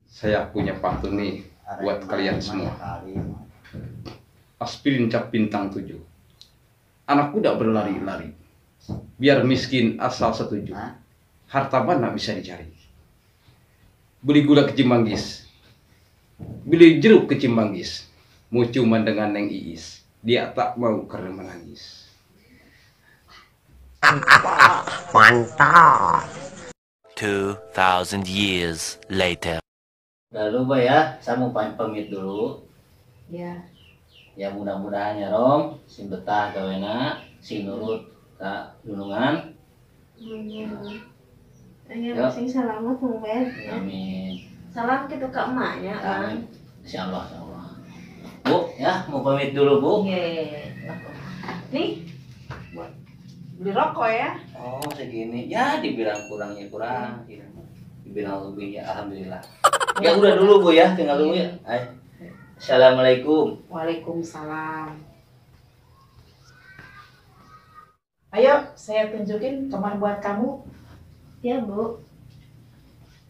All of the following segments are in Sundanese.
Saya punya pantun nih buat kalian semua. Aspirin cap bintang 7. Anak muda berlari-lari. Biar miskin asal setuju. Harta mana bisa dicari. Beli gula ke Cimanggis. Beli jeruk ke Cimanggis. Mau cuman dengan Neng Iis. Dia tak mau karena menangis. Mantap. 2000 years later. Udah lupa ya, saya mau pamit dulu. Ya. Ya mudah-mudahan ya Rom, sing betah gawena, sing nurut ka dunungan. Amin. Sing selamat mungkin. Amin. Salam gitu ke emaknya. Amin. Insyaallah, insyaallah. Bu, ya mau pamit dulu Bu. Iya. Nih. Buat beli rokok ya. Oh segini, ya dibilang kurangnya kurang, dibilang lebih ya alhamdulillah. Ya udah dulu Bu ya, tinggal dulu ya. Ayo. Assalamualaikum. Waalaikumsalam. Ayo, saya tunjukin kamar buat kamu. Ya Bu.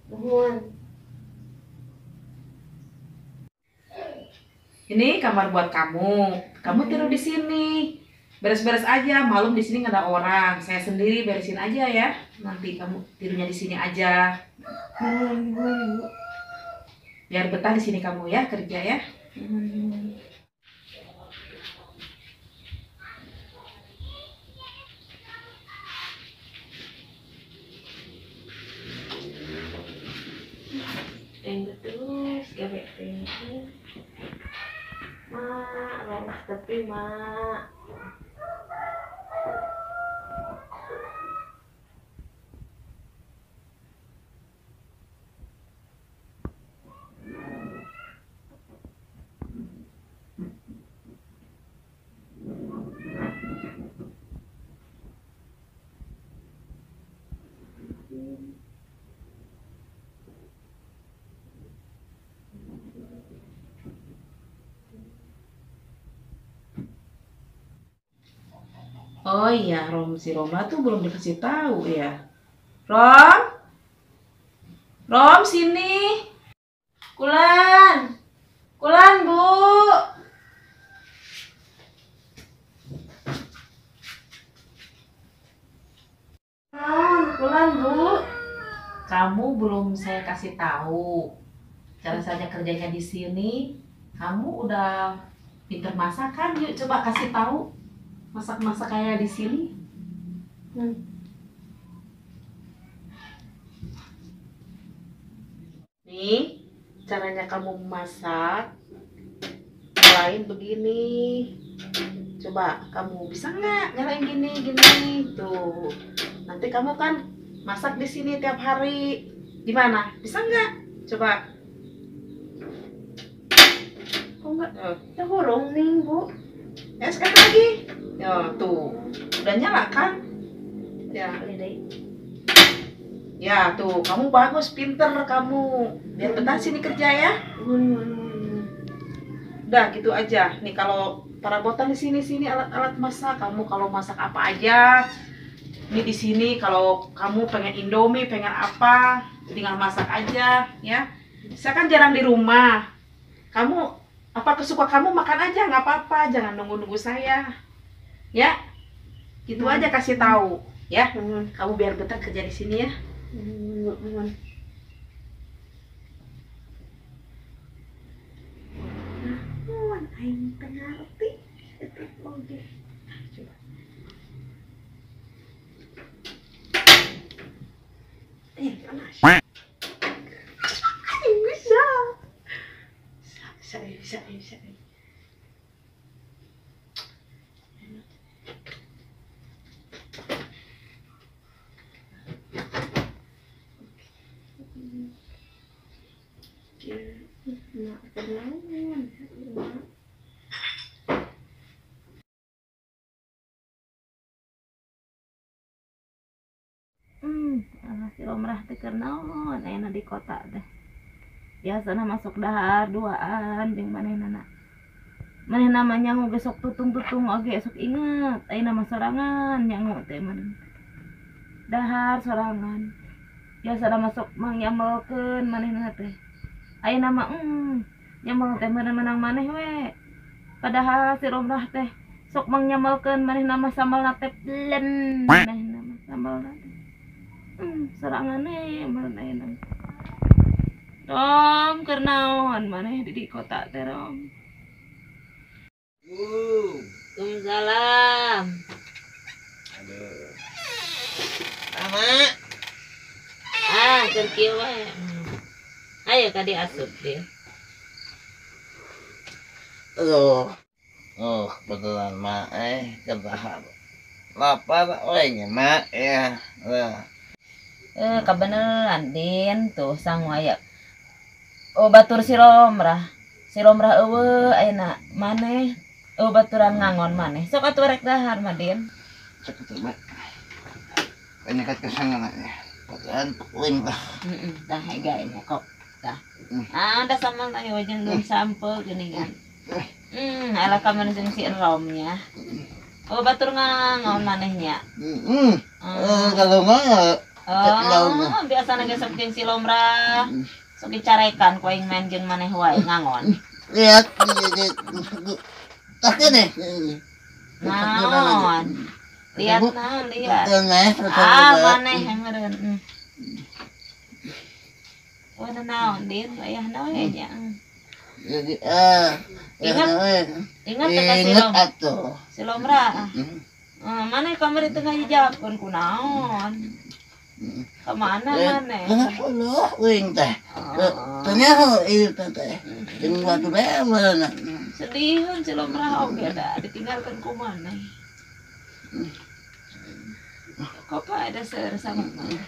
Nuhun. Ini kamar buat kamu. Kamu tidur di sini. Beres-beres aja, malam di sini nggak ada orang. Saya sendiri beresin aja ya. Nanti kamu tidurnya di sini aja. Nuhun, Bu. Biar betah di sini kamu ya kerja ya. Terus gawe teh. Mak, rolas tepi, Mak. Oh iya, Rom, si Roma tuh belum dikasih tahu ya. Rom, Rom sini. Kulan, Kulan Bu. Rom, Kulan Bu. Kamu belum saya kasih tahu cara saja kerjanya di sini. Kamu udah pinter masak kan? Yuk coba kasih tahu. Masak-masak kayak di sini. Nih, caranya kamu masak. Nyalain begini. Coba kamu bisa nggak nyalain gini, gini. Tuh. Nanti kamu kan masak di sini tiap hari. Gimana? Bisa nggak? Coba. Kok nggak? Ya kurung nih, Bu. Ya sekali lagi. Ya tuh, udah nyala kan? Ya. Ya tuh, kamu bagus, pinter kamu. Biar betah sini kerja ya. Udah gitu aja. Nih kalau perabotan di sini alat-alat masak. Kamu kalau masak apa aja. Ini di sini kalau kamu pengen Indomie, pengen apa, tinggal masak aja ya. Saya kan jarang di rumah. Kamu apa kesuka kamu makan aja, nggak apa-apa, jangan nunggu-nunggu saya. Ya, gitu aja kasih tahu ya. Kamu biar betah kerja di sini ya. Nah, aing teu ngarti. Oke. Coba. Panas. Aing bisa. Bisa, bisa. Si Romrah teh keur naon ayeuna di kota teh. Biasana masuk dahar duaan jeung manehna. Manehna mah nyangu besok tutung-tutung oge sok inget ayeuna mah sorangan nyangu teh manehna. Dahar sorangan. Biasana masuk mangyamelkeun manehna teh. Ayeuna mah nyamel teh menang maneh we. Padahal si Romlah teh sok mangyamelkeun manehna mah sambalna teh lem manehna mah sambalna teh. Sorangan we meureun ayeuna. Rom keur naon maneh di kota teh Rom? Waalaikumsalam. Aduh. Mama. Ah, keur kieu wae. Ayo ka diasup dia. Aduh. Oh, kebetulan mak kedahar. Lapar we nya mak ya. Lah. Kabeneran Din tuh sangu aya. Oh batur si Romrah. Si Romrah eueuh ayeuna maneh eueuh baturan ngangon maneh. Sok atuh rek dahar mah Din. Sok atuh mak. Banyak kesangan ya. Patuan puing lah. Heeh, tah hega nya kok. Tah. Ah, da samal aya wajeng dun sampe geuningan. Ala ka maneh jeung si Romnya. Oh batur ngangon manehnya. Heeh. Kalau mah oh, biasana ge sok jeung si Lomrah. Sok dicarekan ku aing main jeung maneh wae ngangon. Lihat tah kene. Naon? Lihat naon lihat. Ah, maneh meureun. Oh, naon Din, ayahna we nya. Jadi ingat ingat teh ka si Lom. Si Lomrah. Maneh kamari teu ngajawabkeun ku naon. Kemana maneh? Kenapa uing teh? Ternyata itu teh. Jeung batu bae meureun. Sediheun si Lomrah oge da ditinggalkeun ku maneh. Kok ada seur sama maneh?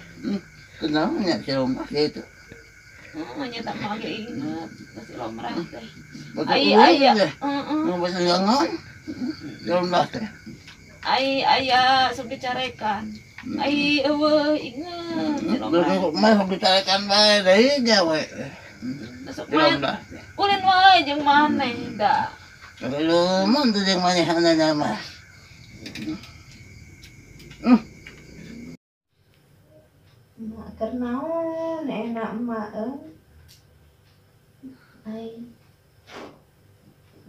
Kenapa nya si Lomrah gitu? Nya tak mah ge inget ka si Lomrah teh. Ai aya. Heeh. Nu basa ngangon. Si Lomrah teh. Ai aya sok dicarekan. Ai eueuh inget si Lomrah. Mah sok dicarekan bae deui gawe. Sok main. Ulin wae jeung maneh da. Lumun teh jeung manehna mah. Mak keur naon enak emak euy. Ai.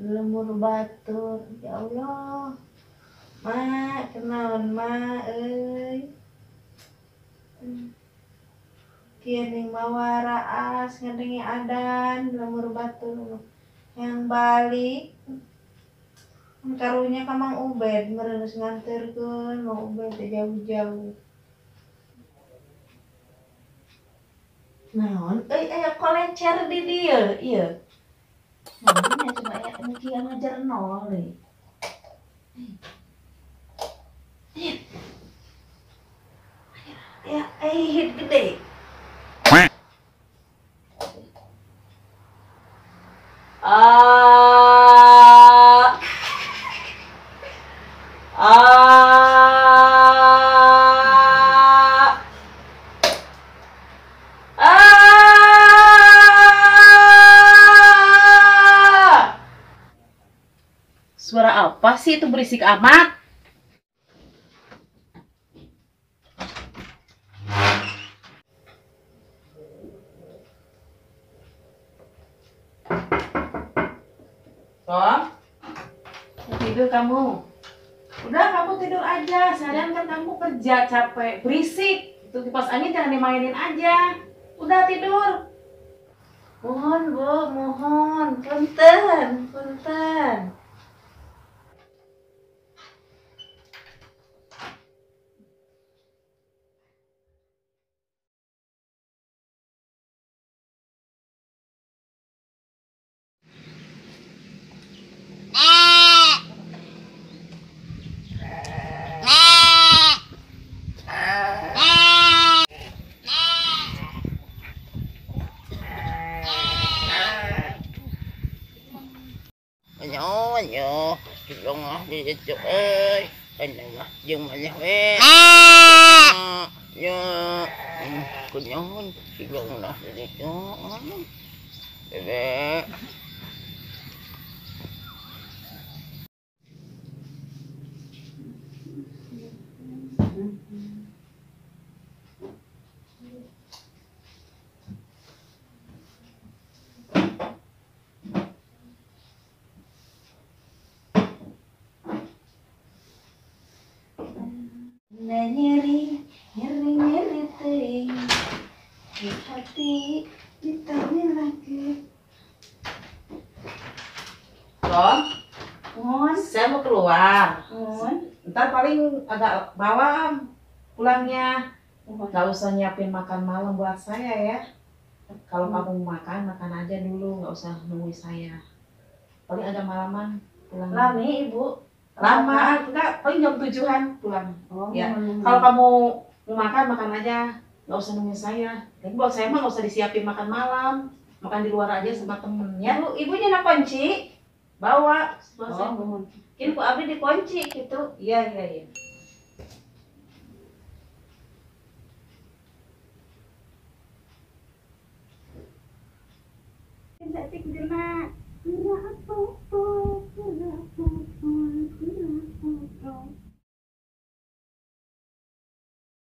Lemur batur ya Allah. Mak kenaon mak euy. Kieu ning mawa raas ngadenge adan lemur batur yang balik. Karunya ka Mang Ubed meureun geus nganterkeun Mang Ubed teh jauh-jauh. Naon euy aya kolencer di dieu ieu. Naon nya coba aya nu kieu ngajar nol deui. Ya, gede. A A A. Suara apa sih itu berisik amat? Tom, tidur kamu. Udah kamu tidur aja. Seharian kan kamu kerja capek, berisik. Itu kipas angin jangan dimainin aja. Udah tidur. Mohon Bu, mohon. Punten, punten. Nyo, cilong ah di situ euy. Kana mah jeung maneh we. Nyo, kunaon cilong lah di ditu. Bebe. Na nyeri, nyeri nyeri teuing. Di hati ditamilakeun. Rom, Mohon, saya mau keluar. mohon. Ntar paling agak malam pulangnya. Mohon. Gak usah nyiapin makan malam buat saya ya. Kalau kamu mau makan, makan aja dulu, nggak usah nungguin saya. Paling agak malaman pulang. Lami ibu. Lama, enggak, paling jam 7-an pulang. Oh, Ya. mohon. Kalau kamu mau makan, makan aja. Nggak usah nungguin saya. Tapi buat saya mah nggak usah disiapin makan malam. Makan di luar aja sama temen ya. Ibu, ibu nyana kunci. Bawa. Bawa saya. Oh, mohon. Kini ku abdi dikunci gitu. Iya, iya, iya. Cantik jelema.